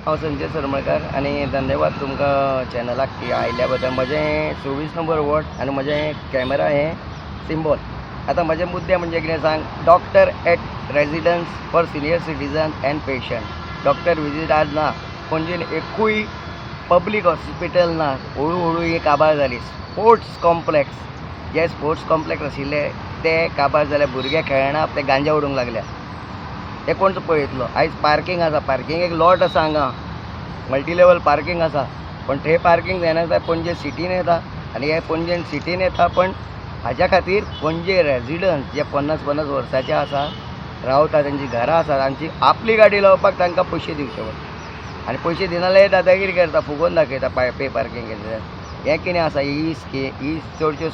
हांव संजय सरमळकार आनी धन्यवाद तुमकां चॅनलाक की आयिल्ल्या बद्दल. म्हजें 24 नंबर वॉर्ड आनी म्हजें कॅमेरा हें सिंबॉल. आतां म्हजे मुद्दे म्हणजे कितें सांग, doctor at residence for senior citizen and patient, doctor visit आज ना. पणजेन एकूय पब्लीक हॉस्पिटल ना. हळू हळू ही काबार जाली. स्पोर्ट्स कॉम्प्लेक्स, जे स्पोर्ट्स कॉम्प्लेक्स आशिल्ले ते काबार जाले. भुरगे खेळना, ते गांजा ओडूंक लागल्या. हे कोण पळयतलो? आयज पार्कींग आसा, पार्किंग एक लॉट आसा हांगा, मल्टी लेवल पार्कींग आसा, पण थंय पार्कींग जायना जाल्यार पणजे सिटीन येता आनी हे पणजेन सिटीन येता. पण हाज्या खातीर पणजे रेजिडंट्स जे 50 50 वर्साचे आसा, रावता, तेंची घरां आसा, तांची आपली गाडी लावपाक तांकां पयशे दिवचे पडटा आनी पयशे दिना जाल्यार दादागिरी करता, फुगोवन दाखयता. पाय पे पार्किंग केलें. हें कितें आसा, ही स्की ही चडश्यो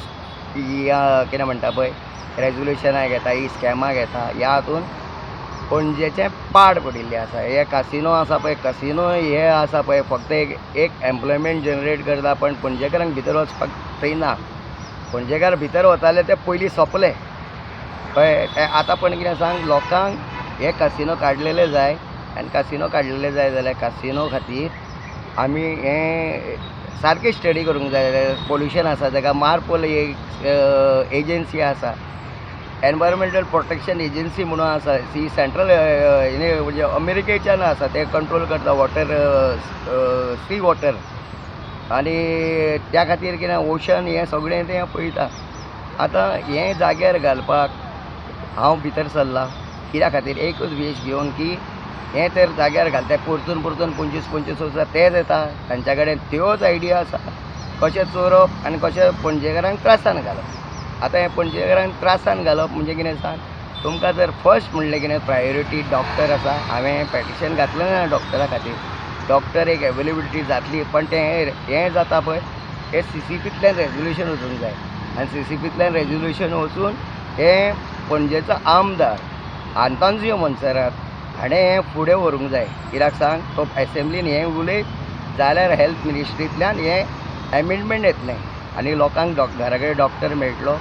ही कितें म्हणटा पळय, रेजोल्युशनां घेता, ही स्कॅमां घेता. ह्या हातून पणजेचें पाड पडिल्लें आसा. हे कासिनो आसा पळय, कसिनो हे आसा पळय, फक्त एक एक एम्प्लॉयमेंट जनरेट करता, पण पणजेकारांक भितर वचपाक थंय ना. पणजेकार भितर वताले ते पयलीं सोंपले, कळ्ळें? तें आतां पण कितें सांग, लोकांक हे कासिनो काडलेले जाय आनी कासिनो काडलेले जाय जाल्यार कासिनो खातीर आमी हें सारकें स्टडी करूंक जाय. पोल्युशन आसा, ताका मारपोल एक एजन्सी आसा, एनवायरमेंटल प्रोटेक्शन एजन्सी म्हणून आसा, ती सेंट्रल म्हणजे अमेरिकेच्यान आसा. ते कंट्रोल करता वॉटर, सी वॉटर आनी त्या खातीर कितें ओशन हें सगळें तें पळयता. आतां हें जाग्यार घालपाक हांव भितर सरलां. कित्या खातीर? एकूच वेश घेवन की हें तर जाग्यार घालता. परतून परतून 25 25 वर्सां तेच येता, तांच्या कडेन त्योच आयडिया आसा, कशें चोरप आनी कशें पणजेकारांक त्रासान घालप. आतां हें पणजेकारांक त्रासान घालप म्हणजे कितें सांग, तुमकां जर फर्स्ट म्हणलें कितें प्रायोरिटी डॉक्टर आसा. हांवें पेटिशन घातलें ना डॉक्टरा खातीर. डॉक्टर एक एवेलेबिलिटी जातली, पण तें हें जाता पळय, हें सीसीपींतल्यान रेजोल्युशन वचूंक जाय आनी सीसीपींतल्यान रेजोल्युशन वचून हें पणजेचो आमदार आंतोन्सियो मोन्सेरात हाणें हें फुडें व्हरूंक जाय. कित्याक सांग, तो एसेंब्लीन हें उलयत जाल्यार हेल्थ मिनिस्ट्रींतल्यान हें एमेंडमेंट येतलें आनी लोकांक घरा कडेन डॉक्टर मेळटलो.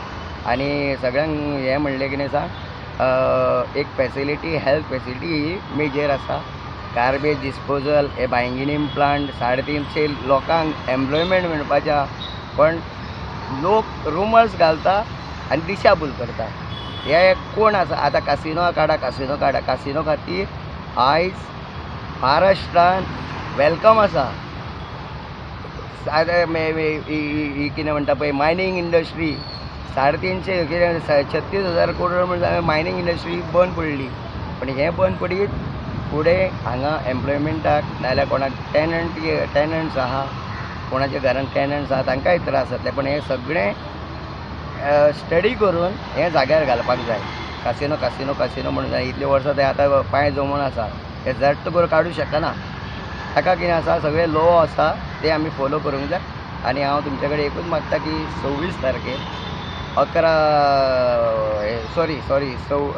आनी सगळ्यांक हें म्हणलें कितें सांग, एक फेसिलिटी, हेल्थ फेसिलिटी ही मेजर आसा. गार्बेज डिस्पोजल हे बायंगिणी प्लांट, 350 लोकांक एम्प्लॉयमेंट मेळपाचें आहा, पण लोक रुमर्स घालता आनी दिशाभूल करता. हे कोण आसा आतां कासिनो काडा, कासिनो काडा. कासिनो खातीर आयज महाराष्ट्रान welcome आसा. आतां ही कितें म्हणटा पळय, मायनींग इंडस्ट्री, 350 कितें 36,000 कोटी म्हणल्यार मायनींग इंडस्ट्री बंद पडली. पण हें बंद पडीत फुडें हांगा एम्प्लॉयमेंटाक नाजाल्यार कोणाक टेनंट्स आहा, कोणाच्या घरान टेनंट्स आहा, तांकांय त्रास जातले. पण हें सगळें स्टडी करून हें जाग्यार घालपाक जाय. कासिनो कासिनो कासिनो म्हणून जाय. इतलीं वर्सां ते आतां पांय जमून आसा, ते झट्ट करून काडूं शकना. ताका कितें आसा, सगळे लॉ आसा, ते आमी फोलो करूंक जाय. आनी हांव तुमचे कडेन एकूच मागता की 26 तारखेर 11, सॉरी सॉरी, सव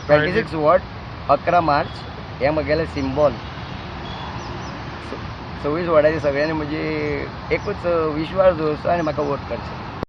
26 वॉर्ड, 11 मार्च, हें म्हगेलें सिंबॉल. 26 वॉर्डाचे सगळ्यांनी म्हजी एकूच विश्वास दवरचो आनी म्हाका वोट करचो.